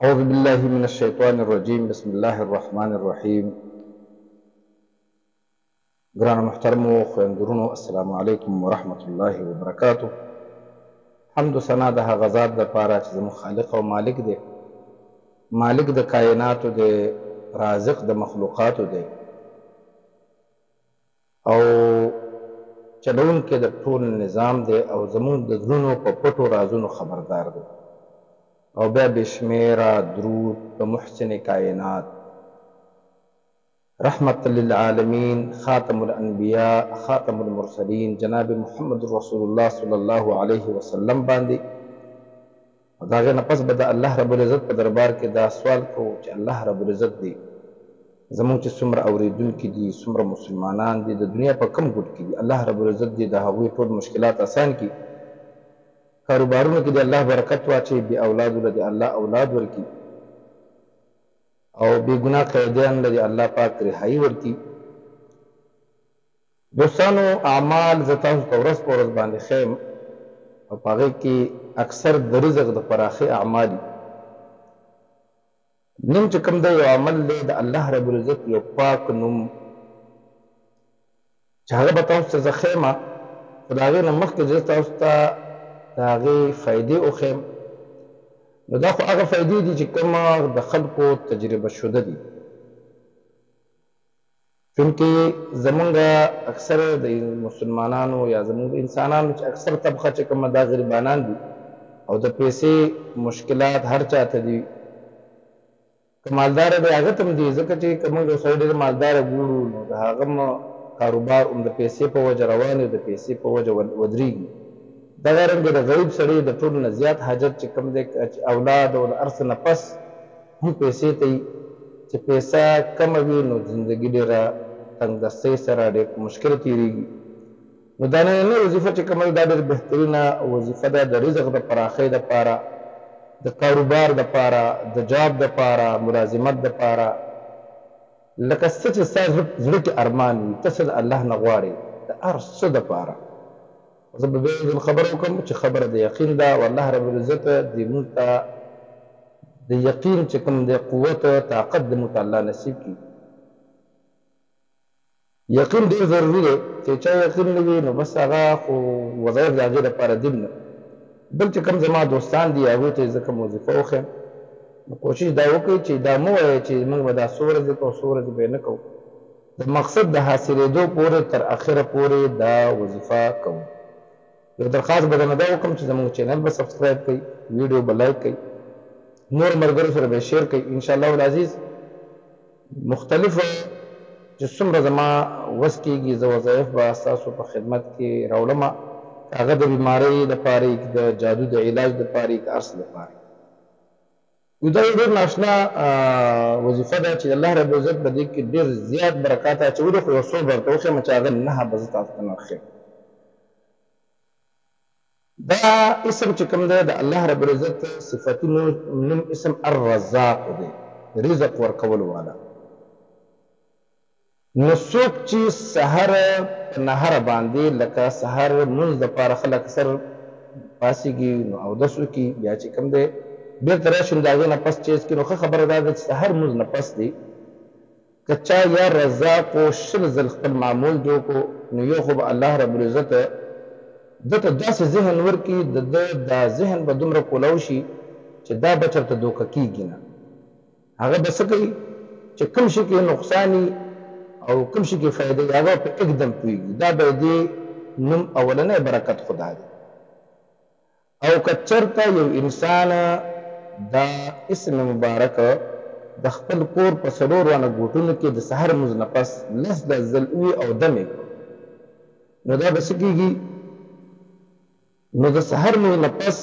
اعوذ بالله من الشیطان الرجیم بسم الله الرحمن الرحیم. ګرانو محترمو خویندو وروڼو، السلام علیکم ورحمت الله وبرکاته. حمد و ثنا د هغه ذات دپاره چې زموږ خالق او مالک دی، مالک د کائناتو دی، رازق د مخلوقاتو دی او چلوونکی د ټول نظام دی او زموږ د زړونو په پټو رازونو خبردار دی. او بیا بې شمېره درود په محسن کائنات، رحمت للعالمین، خاتم الانبیاء، خاتم المرسلین، جناب محمد رسول الله صلی الله علیه وسلم باندې. او د هغې نه پس به د الله رب العزت په دربار کې دا سوال کوو چې الله رب العزت دې زموږ چې څومره اورېدونکي دي، څومره مسلمانان دي، د دنیا په کوم ګوټ کې دي، الله رب العزت دې د هغوی ټول مشکلات اسان کړي، کاروبارونو کې دې الله برکت واچوي، بې اولادو له دې الله اولاد ورکړي او بې ګناه قیدیان له دې الله پاک رهایی ورکړي. دوستانو، اعمال زه تاسو ته ورځ په ورځ باندې ښیم او په هغې کې اکثر د رزق د پراخې اعمال دي. نن چې کوم دی یو عمل دی د الله رب العزت یو پاک نوم چې هغه به تاسو ته زه ښیم، خو د هغې نه مخکې زه تاسو ته د هغې فایدې وښیم. نو دا خو هغه فایدې دي چې کومه د خلکو تجربه شده دي، چونکې زمونږ اکثر د مسلمانانو یا زمونږ د انسانانو چې اکثر طبقه چې کومه دا غریبانان دي او د پیسې مشکلات هر چاته دي. که مالدار دی هغه ته هم دي، ځکه چې که موږ یو سړی ډېر مالدار ګورو نو د هغه کاروبار هم د پیسې په وجه روان وي، د پیسې په وجه ودرېږي. دغه رنګ د غریب سړي د ټولو نه زیات حاجت چې کوم دی، چې اولاد او د هر څه نه پس هم پیسې ته وي، چې پیسه کمه وي نو زندګي ډېره تنګدستۍ سره ډېر په مشکله تېرېږي. نو دا نننۍ وظیفه چې کومه ده دا ډېره بهترینه وظیفه ده د رزق د پراخۍ دپاره، د کاروبار دپاره، د جاب دپاره، ملازمت دپاره. لکه څه چې ستا زړه کې ارمان وي، ته څه د الله نه غواړې، د هر څه دپاره. زه به بیا یو ځل خبره وکړم چې خبره د یقین ده او الله رب العزت دې موږ ته د یقین چې کوم دی قوت طاقت دې موږ ته الله نصیب کړي. یقین ډېر ضروري دی، چې چا یقین نه وي نو بس هغه خو وظایف د هغې دپاره دي نه. بل چې کوم زما دوستان دي هغوی ته زه کوم وظیفه وښیم، نو کوشش دا وکړئ چې دا مه وایئ چې موږ به دا څو ورځې کوو څو ورځې به یې نه کوو. د مقصد د حاصلېدو پورې تر اخره پورې دا وظیفه کوو. یو درخواست به درنه دا وکړم چې زموږ چینل به سبسکرایب کړئ، ویډیو به لایک کړئ، نور ملګرو سره به شیر کړئ. ان شاء الله العزیز مختلف چې څومره زما وس کېږي زه وظایف به ستاسو په خدمت کې راوړم، که هغه د بیمارۍ دپاره وي، که د جادو د علاج دپاره وي، که هر څه دپاره وي. نو دا یو ډېر ناشنا وظیفه ده چې الله رب العزت به دې کې ډېر زیات برکات اچولي. خو یو څو به درته وښیم چې هغه نهه به زه تاسو ته نه ښیم. دا اسم چې کوم دی د الله رب العزت صفتی نوم اسم الرزاق دی، رزق ورکولو والا. نو څوک چې سحر په نهره باندې لکه سحر لمونځ دپاره خلک اکثر پاڅېږي نو اودس وکړي، بیا چې کوم دی بېرته راشي نو د هغې نه پس چیز کړي. نو ښه خبره دا ده چې سحر لمونځ نه پس دی که چا یا رزاق 20 ځل خپل معمول جوړ کړو نو یو خو به الله رب العزت ده ته داسې ذهن ورکړي، د ده دا ذهن به دومره کولاو شي چې دا به چېرته دوکه کېږي نه. هغه به څه کوي چې کوم شي کې نقصان وي او کوم شي کې فایده وي هغه په اکدم پوهېږي. دا به دې نوم اولنی برکت خدا دی. او که چېرته یو انسان دا اسم مبارک د خپل کور په څلور وانه ګوټونو کې د سحر لمونځ نه پس لس لس ځل ووي او دم یې کړو نو دا به څه کېږي؟ نو د سحر لمونځ نه پس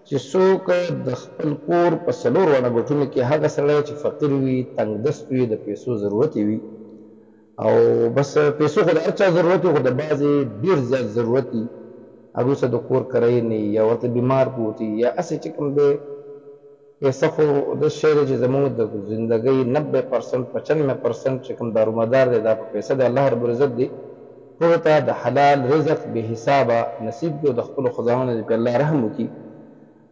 چې څوک د خپل کور په څلور واړه ګوټونو کې هغه سړی چې فقیر وي، تنګدست وي، د پیسو ضرورت یې وي او بس پیسو خو د هر چا ضرورت وي، خو د بعضې ډېر زیات ضرورت وي، هغوی سره د کور کرایې نه وي یا ورته بیمار پروت وي یا هسې چې کوم دی پیسه خو داسې شی دی چې زموږ د زندګۍ 90% 95% چې کوم دارومدار دی دا په پیسه دی. الله رب العزت دی ټولو ته د حلال رزق بې حسابه نصیب کړي او د خپلو خزانو نه دې پرې الله رحم وکړي.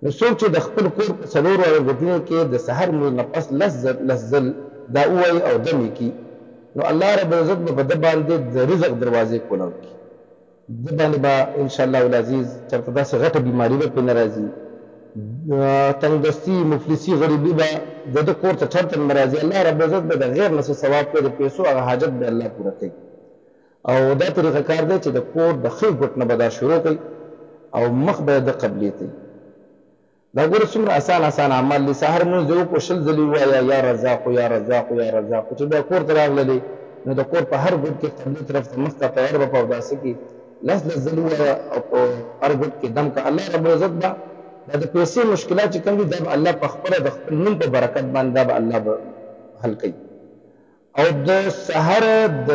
نو څوک چې د خپل کور په څلور واړو ګوټونو کې د سحر لمونځ نه پس لس ځل لس ځل دا ووایي او دم یې کړي، نو الله رب العزت به په ده باندې د رزق دروازې کولاو کړي. ده باندې به ان شاء الله العزیز چرته داسې غټه بیماري به پرې نه راځي، تنګدستي، مفلسي، غریبي به د ده کور ته چرته نه راځي. الله رب العزت به د غیر نه څه ثواب کوي، د پیسو هغه حاجت به الله پوره کوي. او دا طریقه کار دی چې د کور د ښي ګوټ نه به دا شروع کوي او مخ به یې د قبلې ته وي. دا ګوره څومره اسان اسان اعمال دي. سهار لمونځ دې وکړو، 20 ځلې ووایه یا رزاق یا رزاق یا رزاق. چې بیا کور ته راغللې نو د کور په هر ګوټ کې قبلې طرف ته مخ کا، تیار به په اوداسه کې لس لس ځلې ووایه او په هر ګوټ کې دم کا. الله رب العزت به دا د پیسې مشکلات چې کوم دي دا به الله په خپله د خپل نوم په برکت باندې دا به الله به حل کوي. او د سحر د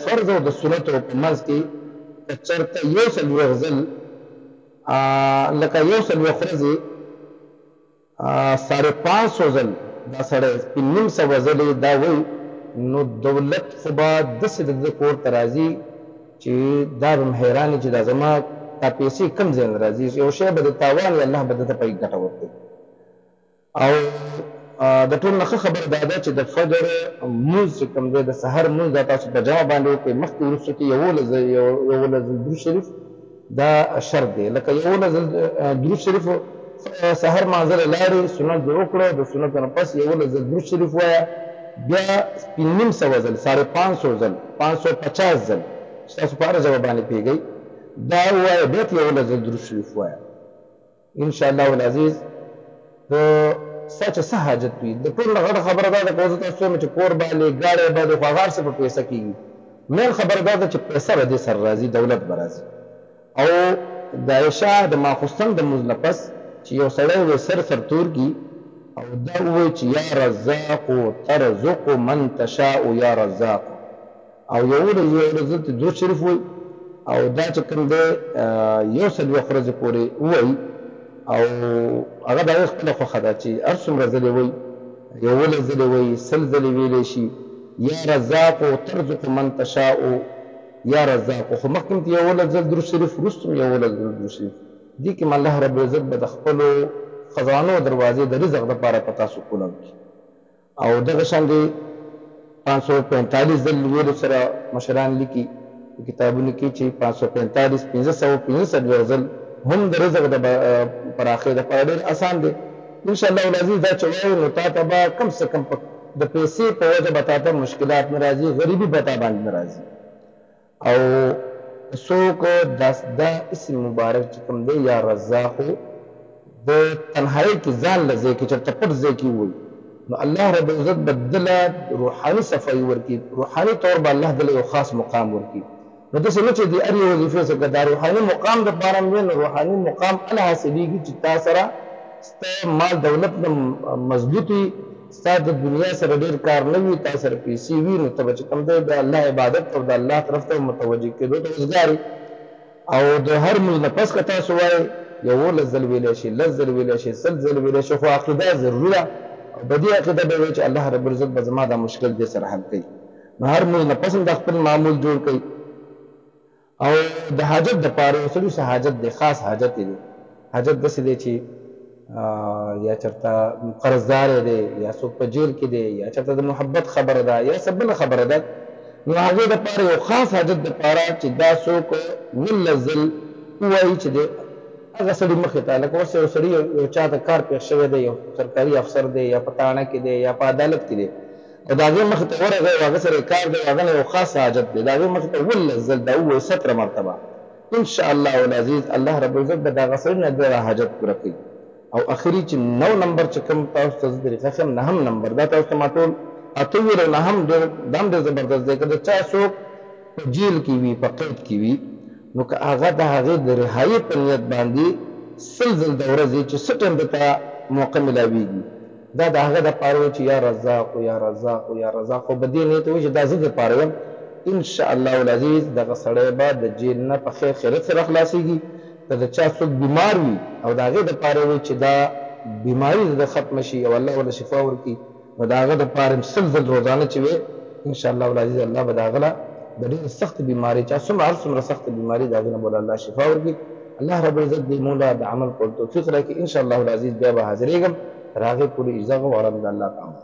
فرض او د سنتو په منځ کې که چېرته 41 ځل لکه 41 ورځې 550 ځل دا سړی 550 ځلې دا وایي، نو دولت خو به داسې د ده کور ته راځي چې دا به هم حیران چې دا زما دا پیسې کوم ځای نه راځي. یو شی به د تاوان وي، الله به ده ته پکې ګټه ورکوي. او د ټولو نه ښه خبره دا ده چې د فجر لمونځ چې کوم دی، د سحر لمونځ، دا تاسو په جمع باندې وکړئ. مخکې وروسته کې 11 11 ځل درود شریف دا شرط دی. لکه 11 ځل درود شریف سحر لمانځه له لارې سنت دې وکړه، د سنتو نه پس 11 ځل درود شریف وایه، بیا 550 ځل، 550 ځل، 550 ځل چې تاسو په هره ژبه باندې پوهېږئ دا ووایه، بیا ته 11 ځل درود شریف وایه. ان شاء الله العزیز د ستا چې څه حاجت وي، د ټولو نه غټه خبره دا ده که اوس زه تاسو ته وایم چې کور باندې ګاډی باندې، خو هغه هر څه په پیسه کېږي. مین خبره دا ده چې پیسه به دې سره راځي، دولت به راځي. او د عشاء د ماخوستن د لمونځ نه پس چې یو سړی وی سر سر تور کړي او دا ووایي چې یا رزاق ترزق من تشاء یا رزاق، او 11 11 ځل درود شریف وایي او دا چې کوم دی 41 ورځې پورې ووایي، او هغه د هغې خپله خوښه ده چې هر څومره ځلې وایي، 11 ځلې وایي، 20 ځلې ویلی شي، یا رزاق ترزق من تشاء یا رزاق. خو مخکې هم 11 ځل درود شریف، وروسته هم 11 ځل درود شریف. دې کې الله رب العزت به د خپلو خزانو دروازې د رزق دپاره په تاسو کولاو کړي. او دغه شان دی 545 ځل ویلو سره مشران لیکي په کتابونو کې چې 545، 545 ځل هم د رزق د پراخۍ دپاره ډېر اسان دی. ان شاء الله العزیز دا چې وایي نو تا ته به کم څه کم د پیسې په وجه به تا ته مشکلات نه راځي، غریبي به تا باندې نه راځي. او څوک دا اسم مبارک چې کوم دی یا رزاق د تنهایۍ کې ځان له ځای کې چېرته پټ ځای کې ووایي، نو الله رب العزت به ده له روحاني صفایي ورکړي، روحاني طور به الله ده له یو خاص مقام ورکړي. نو داسې نه چې د هرې وظیفې څخه دا روحاني مقام دپاره هم وي، نو روحاني مقام هله حاصلېږي چې تا سره ستا مال دولت نه مضبوط وي، ستا د دنیا سره ډېر کار نه وي، تا سره پیسې وي، نو ته به چې کوم دی د الله عبادت او د الله طرف ته متوجه کېدو ته وزګار. او د هر لمونځ نه پس که تاسو وایئ 11 ځل ویلی شي، 10 ځل ویلی شي، 20 ځل ویلی شي، خو عقیده ضروري ده. او په دې عقیده به وایي چې الله رب العزت به زما دا مشکل دې سره حل کوي. نو هر لمونځ نه پس هم دا خپل معمول جوړ کړئ. او د حاجت دپاره یو سړي څه حاجت دی، خاص حاجت یې دی، حاجت داسې دی چې یا چېرته قرضدار دی، یا څوک په جیل کې دی، یا چېرته د محبت خبره ده، یا څه بله خبره ده، نو هغې دپاره یو خاص حاجت دپاره چې دا څوک 19 ځل ووایي چې د هغه سړي مخې ته، لکه اوس یو سړي یو چا ته کار پېښ شوی دی، یو سرکاري افسر دی، یا په تاڼه کې دی، یا په عدالت کې دی، او د هغې مخې ته ورغی او هغه سره یې کار دی، هغه نه یو خاص حاجت دی، د هغې مخې ته 19 ځل دا ووایي 17 مرتبه، ان شاء الله العزیز الله رب العزت به د هغه سړي نه دغه حاجت پوره کوي. او اخري چې 9 نمبر چې کوم تاسو ته زه طریقه ښیم، 9 نمبر دا تاسو ته ما ټول 8 ویل، او 9 ډېر دا هم ډېر زبردست دی. که د چا څوک په جیل کې وي، په قید کې وي، نو که هغه د هغې د رهایۍ په نیت باندې 20 ځل د ورځې چې څه ټایم ده ته موقع ملاویږي، دا د هغه دپاره وایي چې یا رزاق یا رزاق یا رزاق، خو به دې نیت وایي چې دا زه دپاره یم، ان شاء الله العزیز دغه سړی به د جیل نه په خیر خیرت سره خلاصیږي. که د چا څوک بیمار وي او د هغې دپاره وایي چې دا بیماري د ده ختمه شي او الله ورله شفا ورکړي، نو د هغه دپاره هم 20 ځل روزانه چې وي، ان شاء الله العزیز الله به د هغه له د ډېرې سختې بیمارۍ، چا څومره هر څومره سخته بیماري، د هغې نه به الله شفا ورکړي. الله رب العزت دې مونږ له د عمل کولو توفیق راکړي. ان شاء الله العزیز بیا به حاضرېږم، تر هغې پورې اجازه غواړم. د الله په امان.